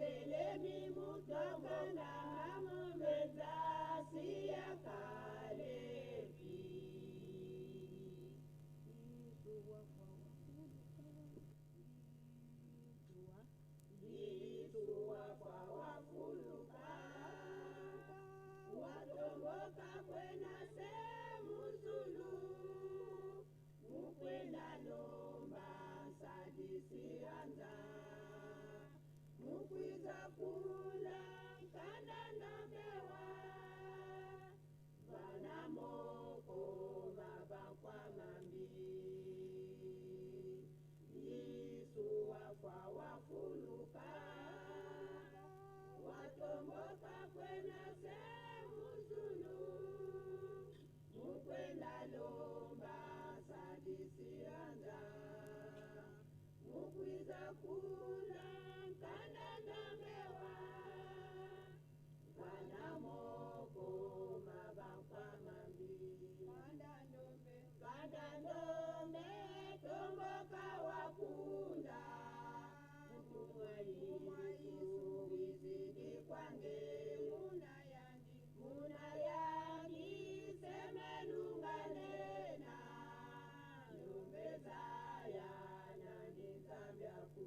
Watelemi mutokana mumenzasi ya Kalebi. Yesu wafa wafuluka, watomboka kwena semuzulu, mukwenda lomba sadisianza, mukwiza kula nkanda ndombewa, vana moko mabankwamambi. Yesu wafa wafuluka, watomboka kwena semuzulu, mukwenda lomba sadisianza, mukwiza kula nkanda ndombewa, vana moko mabankwamambi. Kanda ndombe tomboka wakunda, mumwayisu wizidi kwange, muna yangi semelunganena, ndombezaya nani nzambyaku.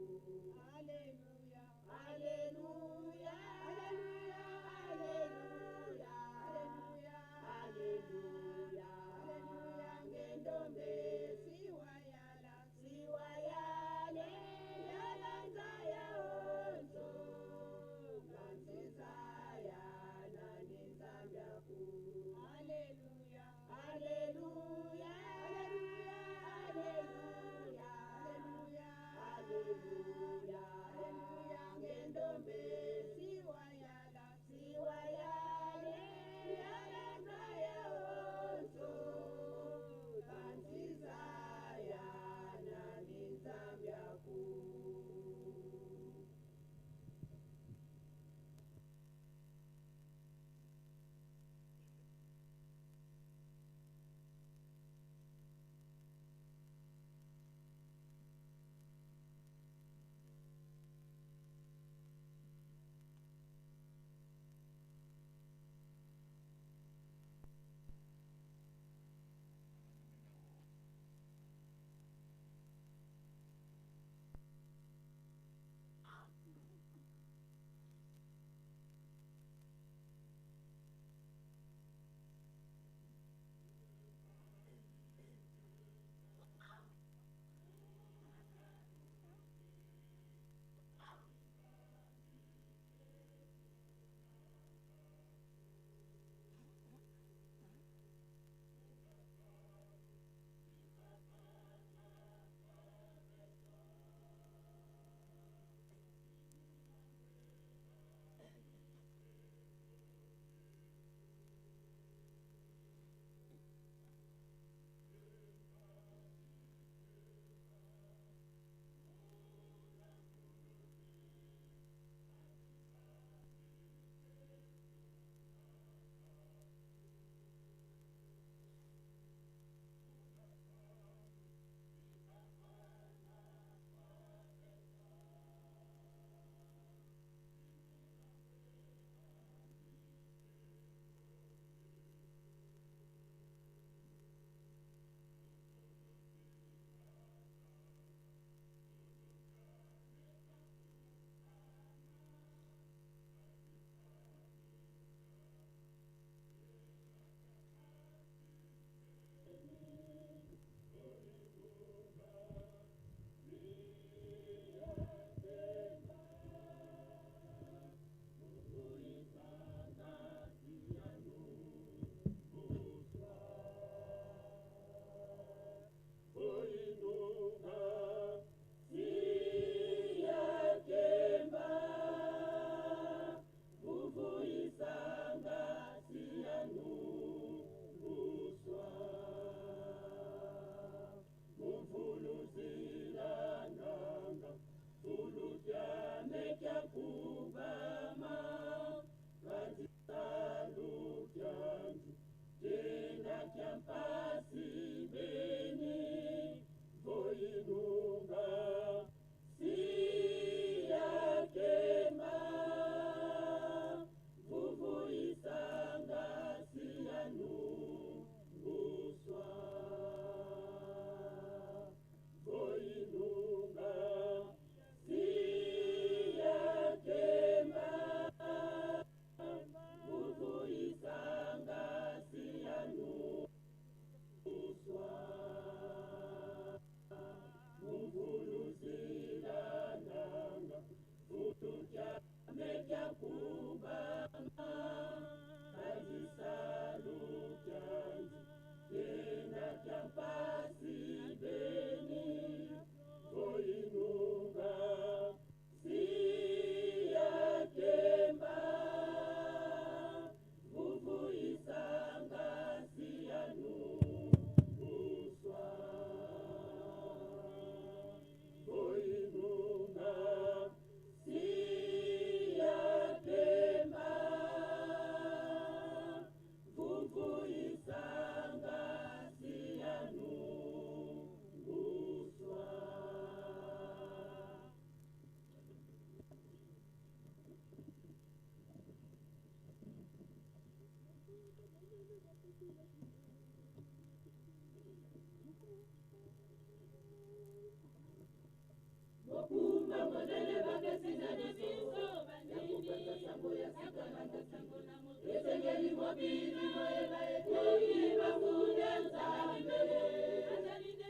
Mokili moyeba ete Kimbangu nde Nzambe.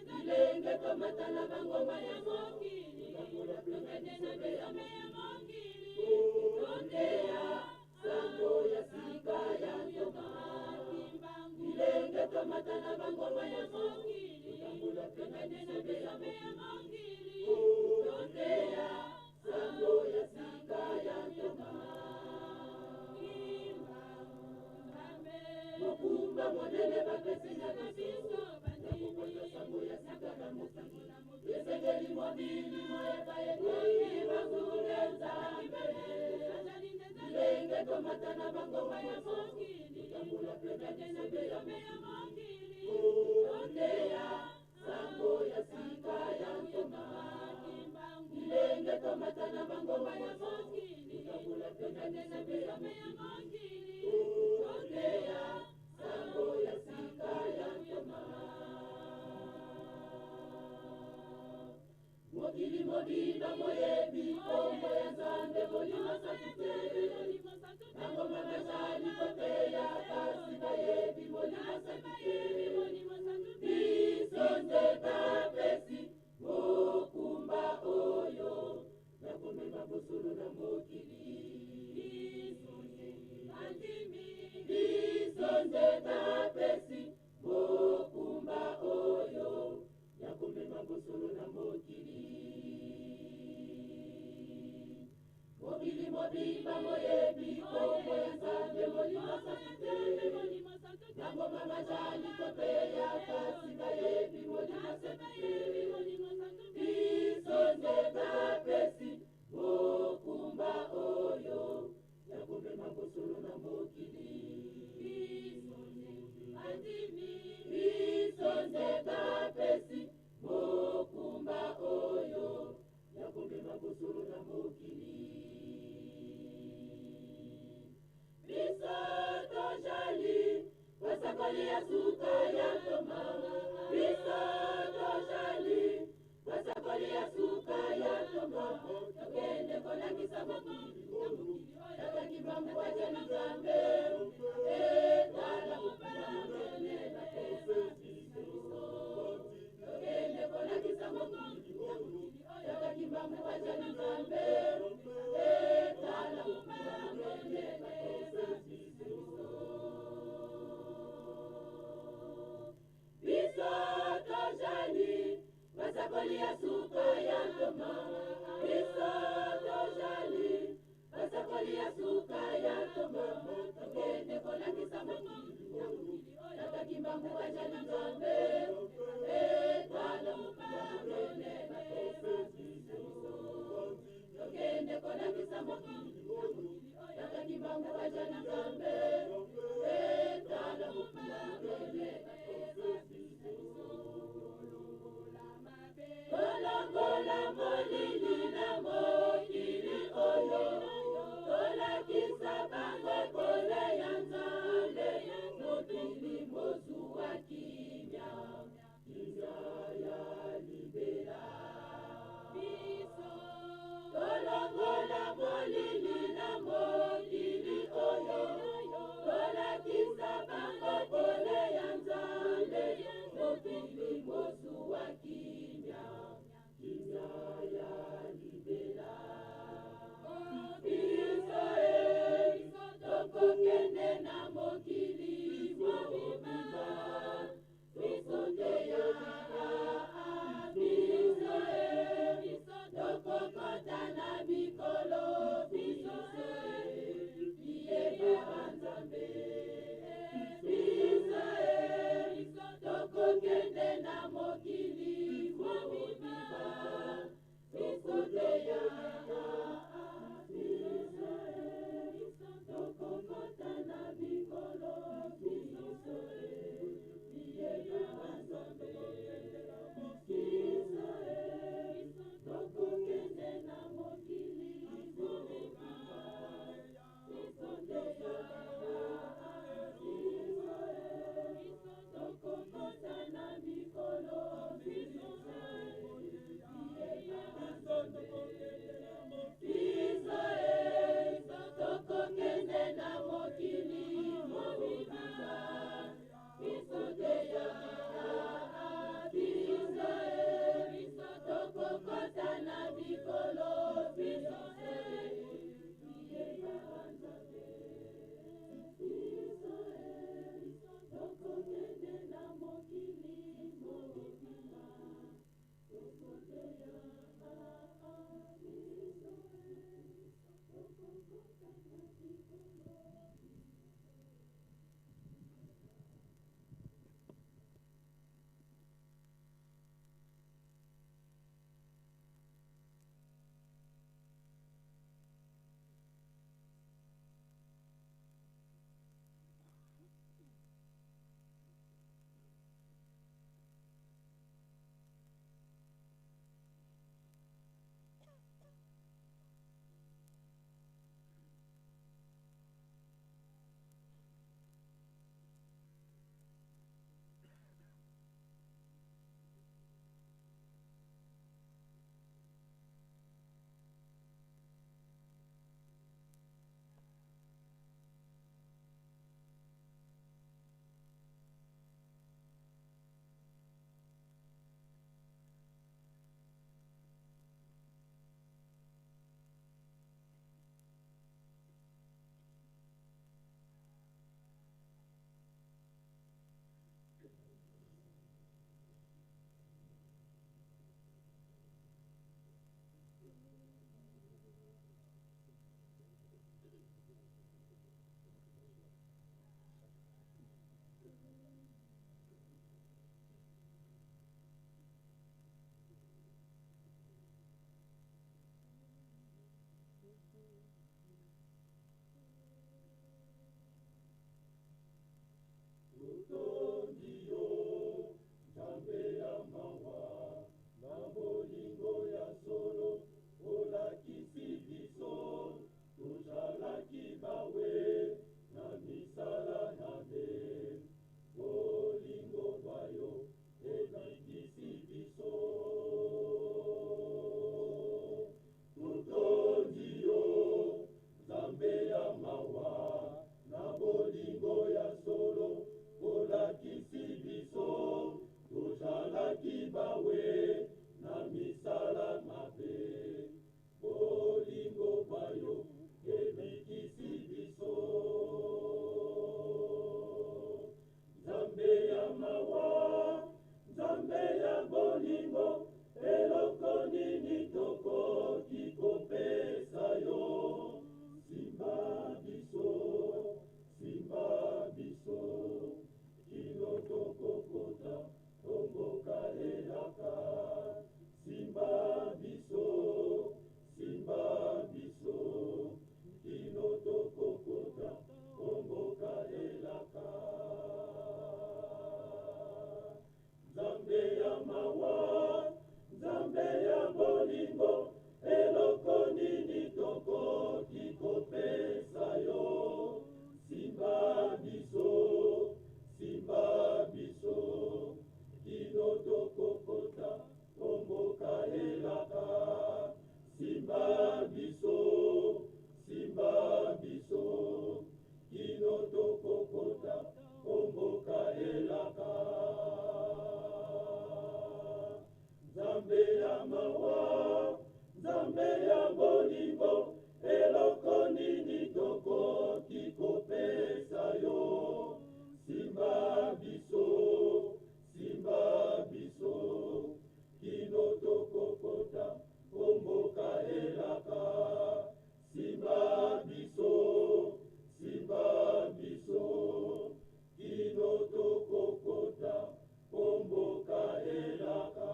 Bilenge tomata na bangomba ya mokili, tokende na bisobe ya mokili, toteya sango ya sika ya ntoma. Bilenge tomata na bangomba ya mokili, tokende na bisobe ya mokili, toteya sango ya sika ya ntoma. Mokumba monene bapesi na biso ya kokonza sango ya sika na mokili, esengeli mokili moyeba ete Kimbangu nde Nzambe. Bilenge tomata na bangomba ya mokili, totambola mpe na bisobe ya mokili, toteya sango ya sika ya ntoma. Bilenge tomata na bangomba ya mokili, totambola mpe na bisobe ya mokili, toteya sango ya sika ya ntoma. Mokili mobimba moyebi kombo ya Nzambe Molimo Santu te. Bangomba bazali koteya kasi bayebi Molimo Santu te. Biso nde bapesi mokumba oyo ya komema bosolo na mokili. Biso nde bapesi mokumba oyo ya komema bosolo na mokili. Mokili mobimba moyebi kombo ya Nzambe Molimo Santu te. Bangomba bazali koteya kasi bayebi Molimo Santu te. Biso nde bapesi mokumba oyo ya komema bosolo na mokili. Biso nde bapesi mokumba oyo ya komema bosolo na mokili. Biso tojali basakoli ya suka ya ntoma. Biso tojali basakoli ya suka ya ntoma. Tokende kolakisa mokili oyo Tata Kimbangu azali Nzambe. Etala mokumba monene bapesi biso. Tokende kolakisa mokili oyo Tata Kimbangu azali Nzambe. Etala mokumba monene bapesi biso. Biso tojali basakoli ya suka ya ntoma. Biso tojali basakoli ya suka ya ntoma. Tokende kolakisa mokili oyo Tata Kimbangu azali Nzambe. Etala mokumba monene bapesi biso. Tokende kolakisa mokili oyo Tata Kimbangu azali Nzambe. Etala mokumba monene bapesi biso. Tolongola molili na mokili oyo, tolakisa bango pole ya Nzambe, mokili mozuwa kimia. Mokili mobimba tokoteya biso, tokokota na likolo. Totondi yo, Nzambe ya mawa, na bolingo ya solo olakisi biso, tozalaki bawe na misala mabe, bolingo bwa yo ebikisi biso. Totondi yo, Nzambe ya mawa, na bolingo ya solo olakisi biso, tozalaki bawe na misala mabe, bolingo bwa yo ebikisi biso. Nzambe ya mawa, Nzambe ya bolingo, eloko nini tokoki kopesa yo? Simba biso, simba biso, kino tokokota o mboka elaka. Simba biso, simba biso, kino tokokota o mboka elaka. Nzambe ya mawa, Nzambe ya bolingo, eloko nini tokoki kopesa yo? Simba biso, simba biso, kino tokokota o mboka elaka. Simba biso, simba biso, kino tokokota o mboka elaka. Nzambe ya mawa, Nzambe ya bolingo, eloko nini tokoki kopesa yo? Simba biso, simba biso, kino tokokota o mboka elaka. Simba biso, simba biso, kino tokokota o mboka elaka.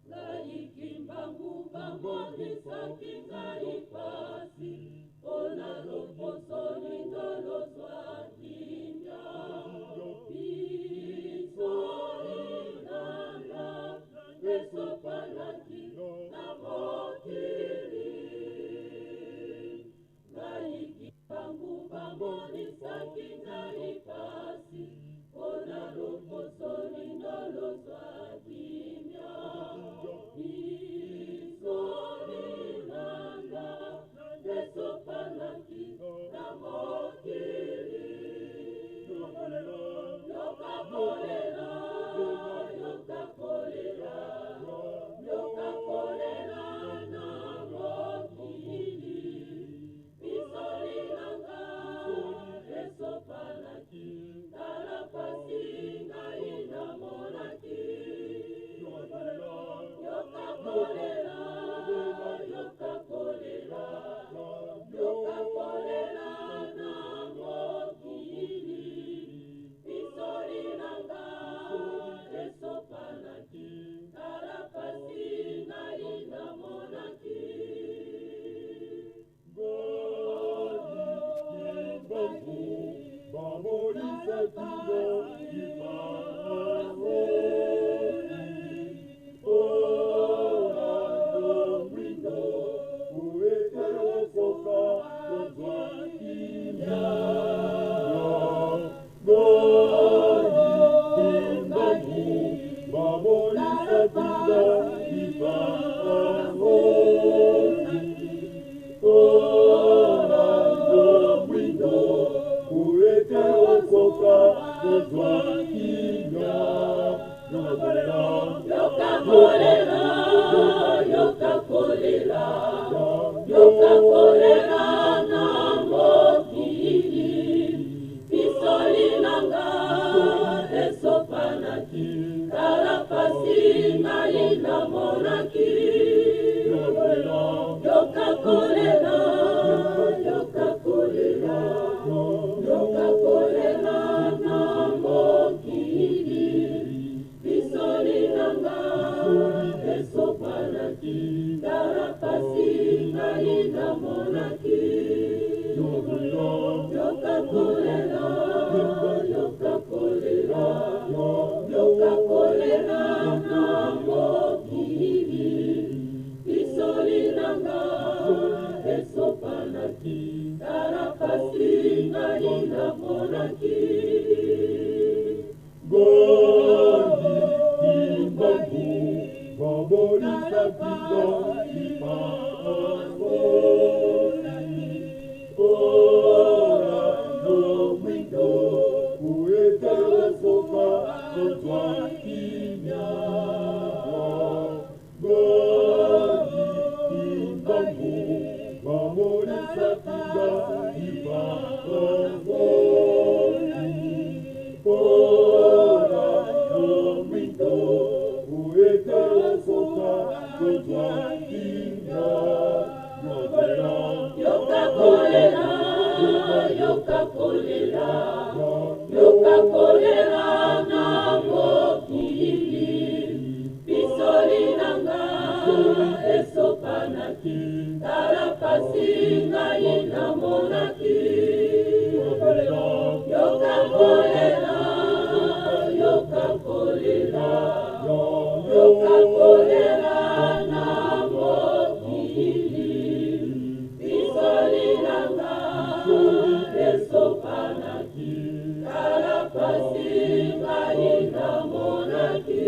Ngai kimbangu bangu. Bamonisaki ngai pasi mpo na loposo lindo lozwa kimia. Pisoli na nga esopanaki na mokili. Ngai Kimbangu bamonisaki ngai pasi mpo na loposo lindo lozwa kimia. Pisoli na nga esopanaki na mokili. Yoka kolela, yoka kolela, yoka kolela na mokili. Pisoli na nga esopanaki, tala pasi ngai namonaki. Yoka kolela, yoka kolela, yoka kolela na mokili. Pisoli na nga esopanaki, tala pasi ngai namonaki. Yoka kolela, yoka kolela, yoka kolela na mokili. Pisoli na nga esopanaki, tala pasi ngai namonaki. Yoka kolela, yoka kolela, yoka kolela na mokili. Pisoli na nga esopanaki, tala pasi ngai namonaki. Yoka kolela, yoka kolela, yoka kolela na mokili. Pisoli na nga esopanaki, tala pasi ngai namonaki. Yoka kolela, yoka kolela, yoka kolela na mokili. Pisoli na nga esopanaki, tala pasi ngai namonaki. Yoka kolela, yoka kolela, yoka kolela na mokili. Pisoli na nga esopanaki, tala pasi ngai namonaki.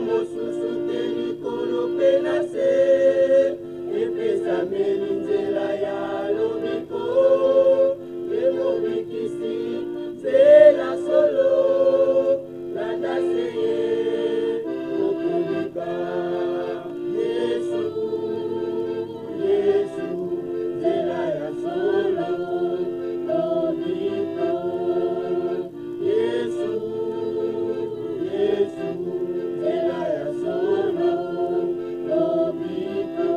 Mosusu te likolo mpe na se epesameli nzela ya lobiko mpe mobikisi nzela solo landa se ye okobika. Yesu, Yesu, nzela ya solo lobiko. Yesu, Yesu, nzela ya solo lobiko.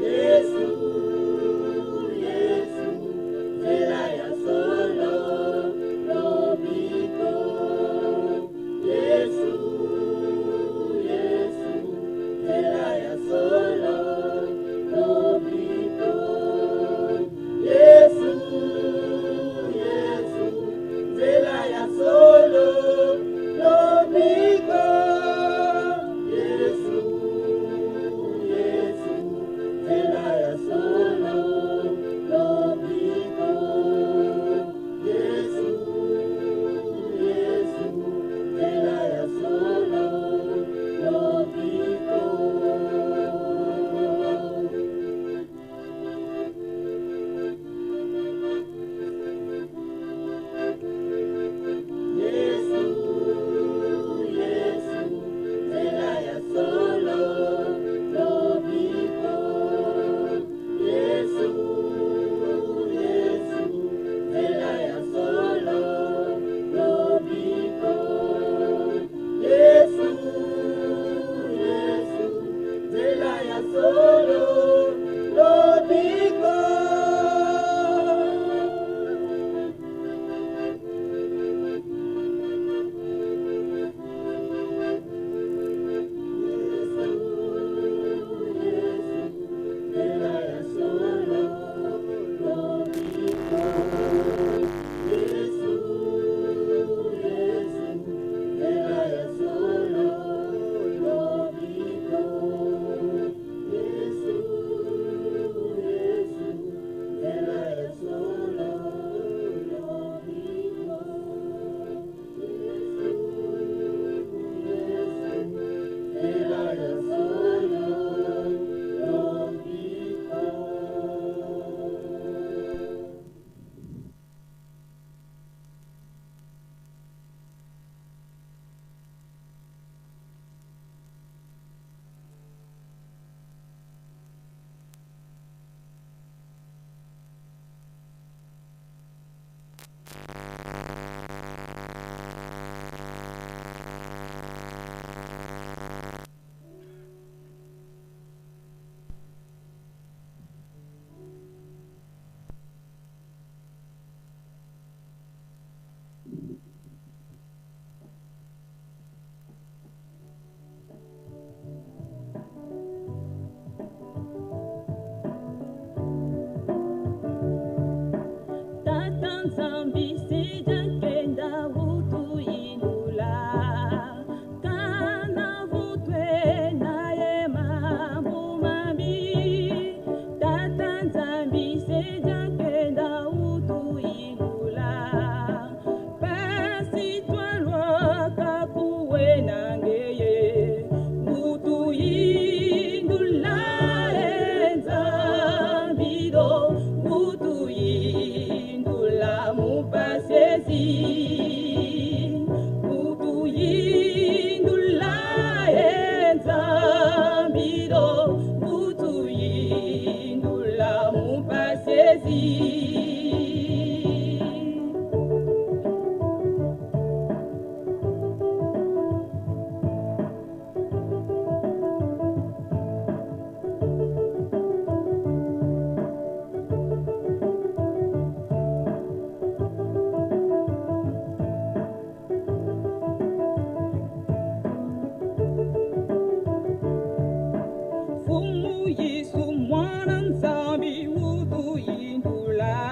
Yesu, Yesu, nzela ya solo lobiko. Yesu, Yesu, nzela ya solo lobiko. Yesu, Yesu, nzela ya solo lobiko. Yesu, Yesu, nzela ya solo lobiko. Yesu, Yesu, nzela ya solo lobiko. Yesu, Yesu, nzela ya solo lobiko. Yesu, Yesu, nzela ya solo lobiko. Yesu, Yesu, nzela ya solo lobiko. Yesu, Yesu, nzela ya solo lobiko. Yesu, Yesu, nzela ya solo lobiko. Yesu, Yesu, nzela ya solo lobiko. Yesu, Yesu, nzela ya solo lobiko. Tata Nzambi sijakenda utuinula kana vutwe naye mambo mabi. Tata Nzambi sijakenda utuinula pasi twalwaka kuwe nangeye utuindula Nzambido utuindula mupasesi utuindula Nzambido utuindula mupasesi. Fumu Yesu mwana Nzambi utuindula.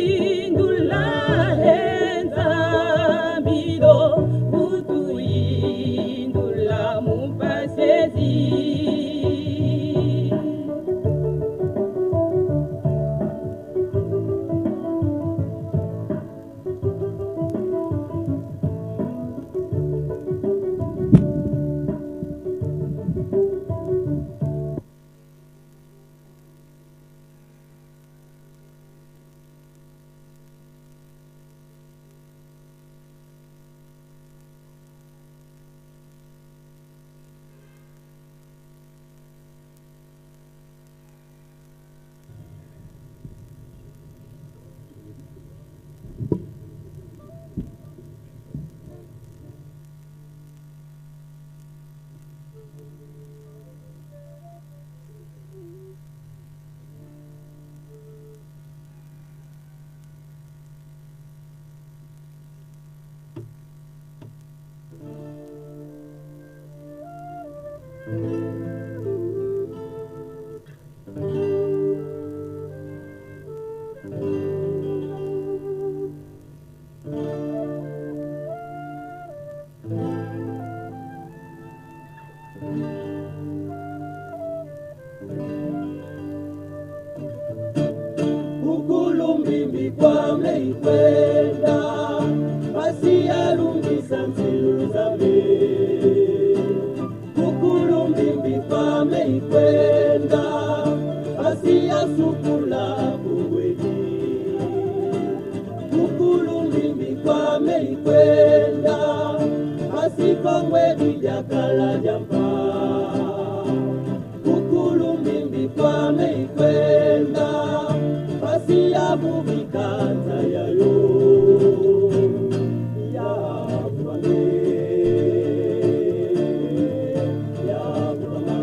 Utuyindula enzambido, utuyindula mupasezi. Ukulumbimbi kwame ikwenda pasiyalungisa nzilu zambe. Ukulumbimbi kwame ikwenda pasiyasukula kungweni. Ukulumbimbi kwame ikwenda pasikongwedi jakala jampa. Ukulumbimbi kwame ikwenda pasiyabubikanza yayo yabubame yabubama.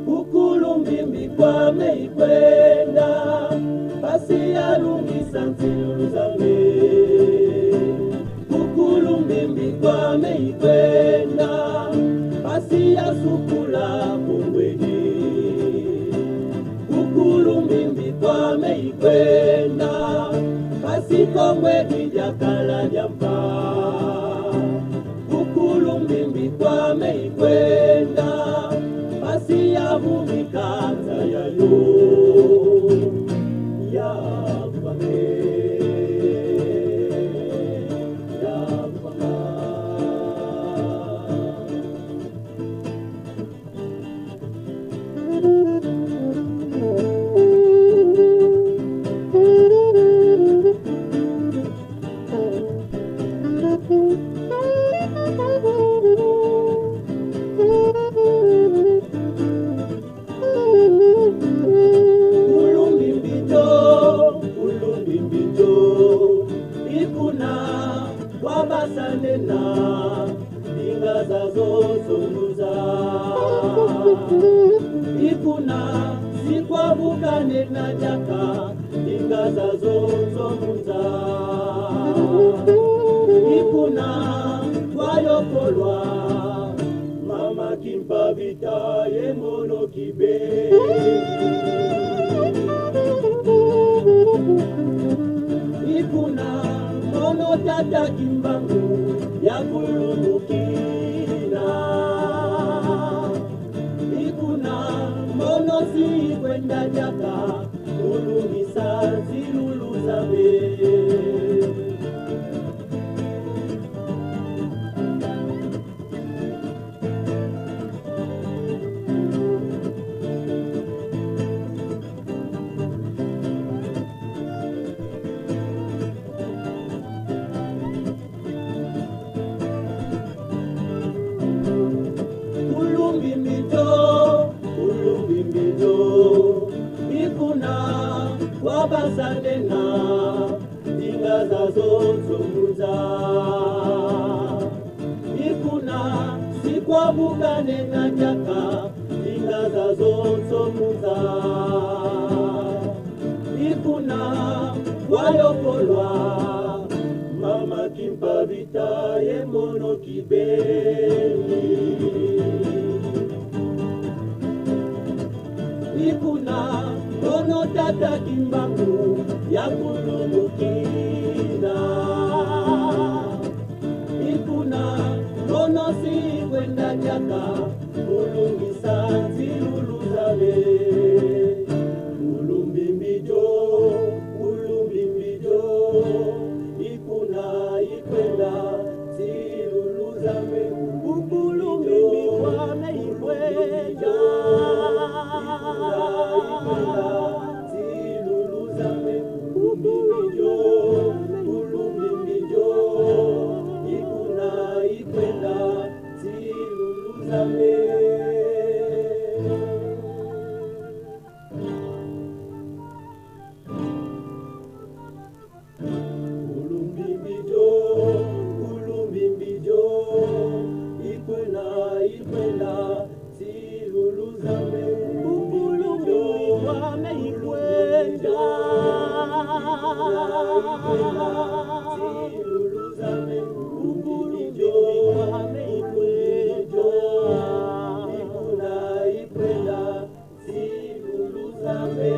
Ukulumbimbi kwame ikwenda pasiyalungisa nzilu zambe. Ukulumbimbi kwame ikwenda pasiyasukula kungweni. Ukulumbimbi kwame ikwenda pasikongwedi jakala jampa. Ukulumbimbi kwame ikwenda pasiyabubikanza yayo yabubame yabubama. Ulumbimbijo, ulumbimbijo, ikuna wabasanena dinga zazo zonuza. Ikuna sikwabukane na jaka dinga zazo zonuza. Ikuna wayokolwa mama kimpabita yemono kibe. Ikuna mono tata kimbangu yakulumukina. Ikuna mono sikwenda jaka ulungisa zilulu zambe. Ulumbimbijo, ulumbimbijo, ikuna wabasanena dinga zazo zunguza. Ikuna sikwabukane na jaka dinga zazo zunguza. Ikuna wayokolwa mama kimpabita yemono kibeni. Ikuna kono tata Kimbangu ya kulumukina. Ikuna kono sikwenda diaka kulungisa nziluluzale. Ulumbimbijo, ulumbimbijo, ikuna ikwenda ziluluzame. Ukulumbimbi kwame ikwenda. Ziluluzame, ulumbimbijo, ulumbimbijo, ikuna ikwenda ziluluzame. Ulumbimbijo, ulumbimbijo, ikwena ikwenda ziluluzame. Ukulumbimbi kwame ikwenda. Ziluluzame, Ukulumbimbi kwame ikwenda. ikuna ikwenda ziluluzame.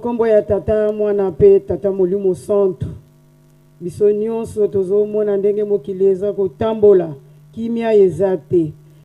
Nkombo ya Tata, Mwana mpe Tata Molimo Santu. Biso nyonso tozomona ndenge mokili eza kotambola, kimia eza te.